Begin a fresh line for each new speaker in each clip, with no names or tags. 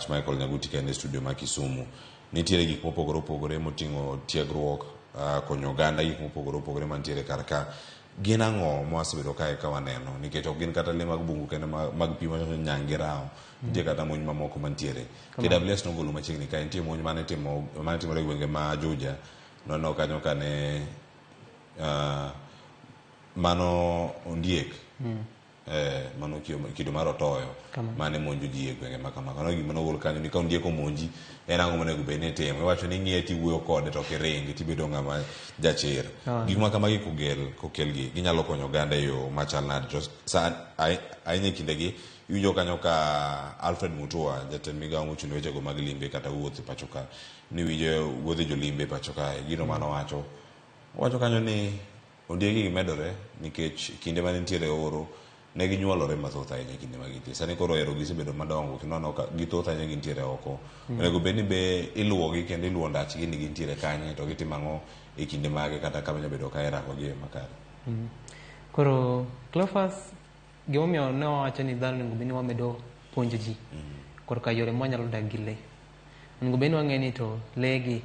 wach Michael Nyaguti ka en e studio ma Kisumu. Nitiere gik mopogore opogore moting'o tiegruok, konyo oganda, gik mopogore opogore mantiere kar ka. Gin ang'o mwasebedo kae ka waneno? Nikech ok gin kata lee mag bungu kende mag pi machalo nyang' gi rao. Nitie kata monj mamoko mantiere. KWS nogolo machiegni kae nitie monj mane timo mane timore e gwenge ma Juja. Noneno kanyo kane mano ondiek mano kido mar otoyo mane monjo ji e gwenge ma kamago. Mano gima nogol kanyo ni ka ondiek omonji en ang'o monego bed ni itimo. Iwacho ni ing'iye tiwuoyo kode to ok iringi tibedo ng'ama jachir. Gik ma kamagi kogel kokelgi ginyalo konyo oganda e yo machal nade to ahinya e kindegi iwinjo kanyo ka Alfred Mutua jatend migawo mochung' ne wechego mag limbe kata wuoth e pacho ka ni winjo wuodhe jolimbe e pacho kae gino manowacho owacho kanyo ni ondiegi gi medore nikech kinde mane nitiere oro ne ginyuolore mathoth ahinya e kinde ma gintie. Sani koro ero gisebedo madongo kendo aneno ka githoth ahinya gintiere oko. Onego bed ni be iluwogi kendo iluwo ndachgi ni gintiere kanye to gitimo ang'o e kinde mage kata kama inyalo bedo ka irango gi e yo makare.
Koro Cleophas, gimomiyo ne wawacho ni dhano onego bed ni wamedo puonjo ji korka yore mwanyalo dak gi lee. Onego bed ni wang'e ni to lee gi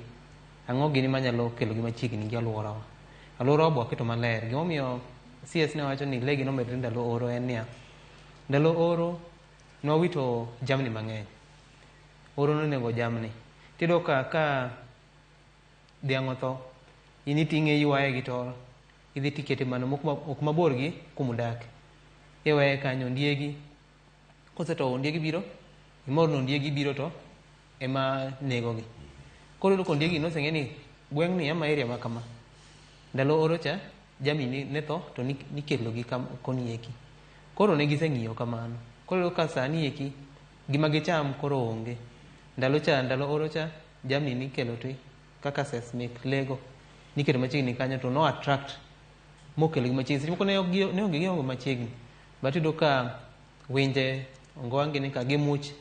ang'o gini manyalo kelo gi machiegni gi alworawa. Alworawa be waketo maler. Gimomiyo CS ne wacho ni lee gi nomedre ndalo oro en niya, ndalo oro nwawito jamni mang'eny. Oro nonego jamni. Tiyudo ka ka dhiang' otho, in iting'e iywaye gi tol, idhi tikete mana ok mabor gi kumudake. Iweye kanyo ondiegi, koseto ondiegi biro, imor ni ondiegi biro to ema negogi. Koro iyudo ka ondiegi noseng'e ni gweng'ni ama area ma kama, ndalo oro cha jamni ne tho to nikelo gi koni eki. Koro ne giseng'iyo kamano. Koro iyudo ka sani eki gima gicham koro onge. Ndalo cha, ndalo oro cha, jamni nikelo to carcasses mek lee go niketo machiegni kanyo to no attract mokelo gi machiegni. Seche moko ne ok ne onge gionge machiegni. But iyudo ka winje, ongoa gini ka gi much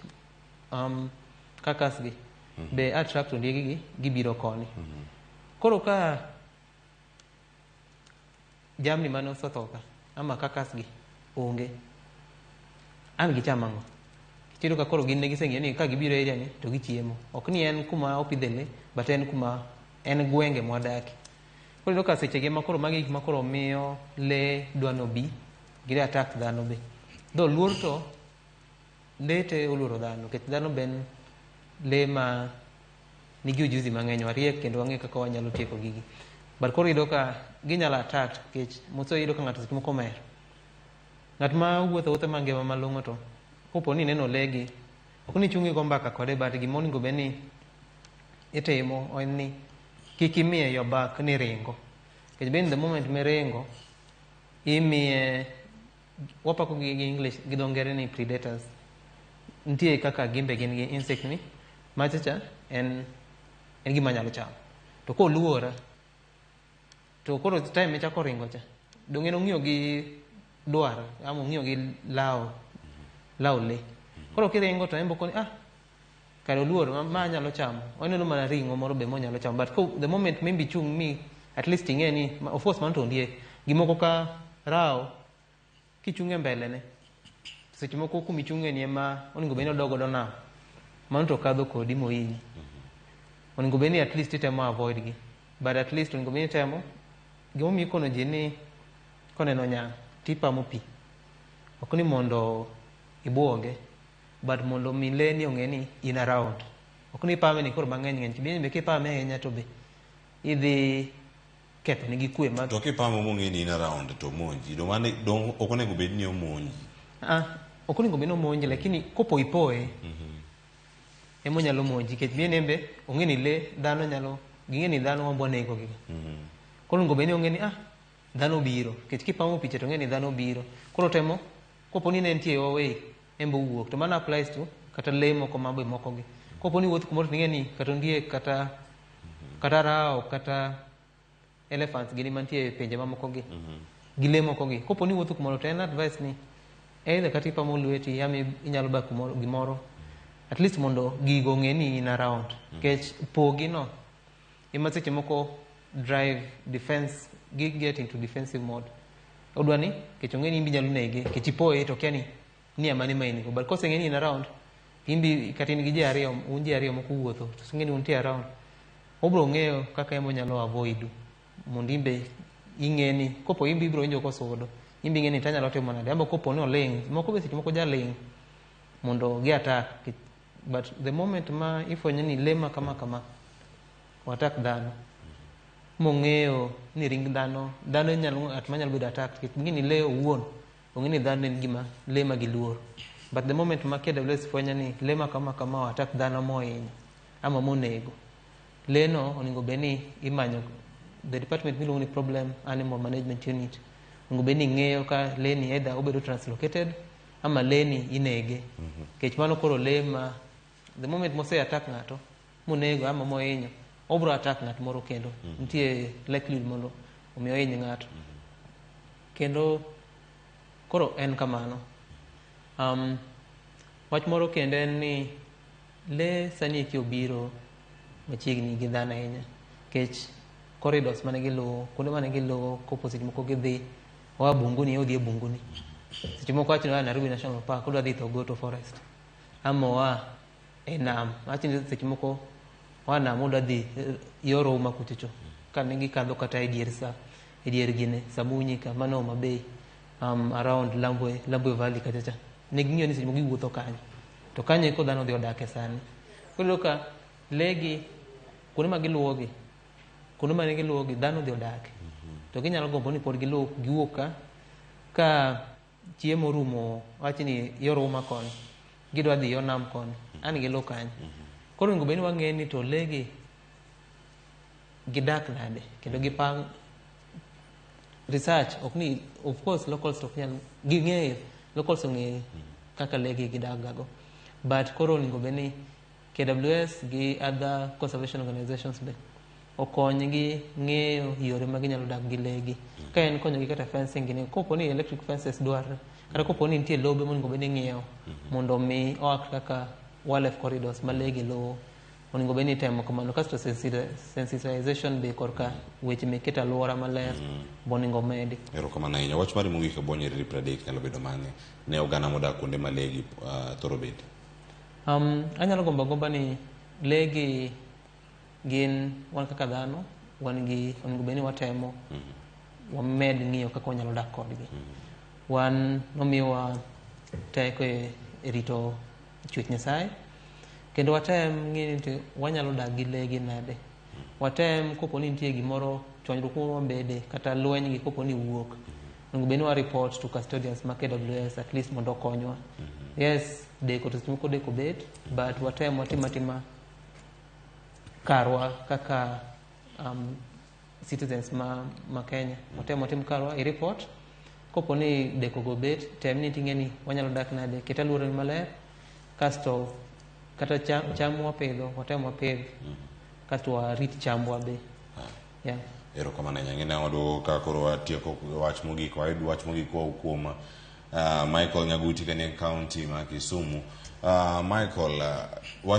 carcass gi be attract ondiegi gi gibiro koni. Koro ka jamni mane osetho ka ama carcass gi onge, ang' gicham ang'o? Tiyudo ka koro gin ne giseng'eyo ni ka gibiro e area ni to gichiemo. Ok ni en kuma opidhe lee, but en kuma en gwenge mwadake. Koro iyudo ka seche gi ma koro magi gik ma koro miyo lee dwa ni obi gi attack dhano be. Though luor to lee te oluoro dhano nikech dhano be en lee ma nigi ujuzi mang'eny, wariek kendo wang'eyo kaka wanyalo tieko gigi. But koro iyudo ka ginyalo attack nikech mose iyudo ka ng'ato seche moko omer. Ng'at ma wuotho awuotha ma ngima malong'o to kopo ni ineno lee gi, ok ni ichung' igo mbaka kode but gima onego bed ni itimo en ni kik imiye your back ni ringo. Nikech be in the moment miringo, imiye wapako gi gi English gi dho ngere ni predators. Nitie kaka gin be gin gi insect ni macha cha en gima nyalo chamo. To koluora to koro time michako ringo cha dong' en ong'iyo gi dwar ama ong'iyo gi lawo lawo lee. Koro kiringo to en bo koni ah kare oluor ma nyalo chamo. Oneno mana ring'o moro be monyalo chamo. But ko, the moment maybe ichung' mi at least ing'e ni of course mano to ondiek. Gimoko ka rao kichung' e mbele ne seche moko kumichung'e ni ema onego bed ni odok godo nam. Mano to kadho kodi mohinyi. Onego bed ni at least itemo avoid gi. But at least onego bed ni itemo gimomiyo ikono ji ni koneno nyang' tipamo pi. Ok ni mondo ibuoge, but mondo mi lee ni ong'e ni in around. Ok ni ipame ni koro mang'eny ng'eny. Be be kipame ahinya to be idhi ketho nigi kwe ma
To kipamo mong'e ni in around to monji. Dong mane dong ok onego bed ni omonji.
Ah, ok onego bed ni omonji lakini kopo ipoe ema onyalo monji nikech bien en be ong'e ni lee dhano nyalo ging'e ni dhano wambo nego gi. Koro onego bed ni ong'e ni ah dhano biro nikech kipamo picha to ong'e ni dhano biro. Koro temo kopo ni ne entie oway en be owuok to mano applies to kata lee moko ma be moko gi. Kopo ni iwuotho kumoro to ing'e ni kata ondiek kata rao kata elephants gini mantie e pinje mamoko gi gi lee moko gi. Kopo ni iwuotho kumoro to en advice ni either kata ipamo lweti ama inyalo bak kumoro gimoro at least mondo gigo ong'e ni in around. Nikech pogi no ema seche moko drive defense gi get into defensive mode. Odwa ni nikech ong'e ni in be inyalo nege nikech ipoye to okia ni nia mane ma in go. But koseng'e ni in around Imbi kata in gi ji ariyo, un ji ariyo moko wuotho, to sing'e ni untie around. Obro ng'eyo kaka ema onyalo avoid mondo imbe ing'e ni kopo imbe ibro winjo kosudo, imbe ing'e ni tanyalo timo nade. Amba kopo ni oling', moko be seche moko jaling' mondo gi attack. But the moment ma ifwenyo ni lee ma kama kama o attack dhano, mong'eyo ni ring dhano, dhano nyalo ng'at manyalo bedo attacked, nikech ing'e ni lee owuon ong'e ni dhano en gima lee ma giluoro. But the moment ma KWS fwenyo ni lee ma kama kama o attack dhano mohinyo ama monego, lee no onego bed ni imanyo the department miluongo ni Problem Animal Management Unit onego bed ni ng'eyo ka lee ni either obedo translocated ama lee ni inege. Nikech mano koro lee ma the moment mose attack ng'ato monego ama mohinyo, obro attack ng'at moro kendo. Nitie likelihood mondo omi ohiny ng'ato. Kendo koro en kamano. Wach moro kendo en ni lee sani eki obiro machiegni gi dhano ahinya. Nikech corridors mane giluwo, kuonde mane giluwo kopo seche moko gidhi oa bunguni odhi e bunguni. Seche moko wach ni oa Nairobi National Park odwa dhi Thogoto Forest. Ama oa e nam, wach ni seche moko oa nam odwa dhi yor Homa kuchocho. Kane gikadho kata e dier sa, e dier gine Samunyi ka, mano Homa Bay, around Lambwe, Lambwe Valley kacha cha. Ne ging'iyo ni seche moko giwuotho kanyo. To kanyo eko dhano odhi odake sani. Koro iyudo ka lee gi kuonde ma giluwogi, kuonde mane giluwogi dhano odhi odake. To ginyalo gombo ni pod giluw giwuok ka ka chiemo orumo wach ni yor Homa koni, gidwa dhi yo nam koni, an giluw kanyo. Koro onego bed ni wang'e ni to lee gi gidak nade kendo gipang research ok ni of course locals to ok nyal ging'eyo locals ong'eyo kaka lee gi gidak gago but koro onego bed ni KWS gi other conservation organizations be okonygi ng'eyo yore ma ginyalo dak gi lee gi. Ka en konyogi kata fencing gini, kopo ni electric fences dwarre, kata kopo ni nitie lobe monego bed ni ing'iewo mondo mi o act kaka wildlife corridors ma lee gi luwo, onego bed ni itemo kamano. Kasto sensitization be korka weche mek keto alwora maler be onego medi.
Erokamano ahinya. Wach mari mogik e bwo nyiriri 30 nyalo bedo mane ne oganda modak kuonde ma lee gi thoro bede?
Anyalo gombo agomba ni lee gi gin wan kaka dhano, wan gi onego bed ni watemo wamed ng'iyo kaka wanyalo dak kodgi. Wan nomiwa teko e rito chwech Nyasaye, kendo watem ng'iyo ni to wanyalo dak gi lee gi nade. Watem kopo ni nitie gimoro chwanyruok moro mabede kata lweny gi kopo ni wuok, onego bed ni wa report to custodians ma KWS at least mondo okonywa. Yes, deko to seche moko deko bet, but watem watim atima karwa kaka citizens ma Kenya. Watem watim karwa i report, kopo ni deko go bet, tem ni ting'e ni wanyalo dak nade, ket alwora maler, kasto kata cham wapidho, watem wapidh, kasto warit chambwa be. Yeah.
Erokamano ahinya. Ng'e waduogo ka koro watieko wach mogik, wayud wach mogik koa kuom Michael Nyaguti kanie county ma Kisumu. Michael, wach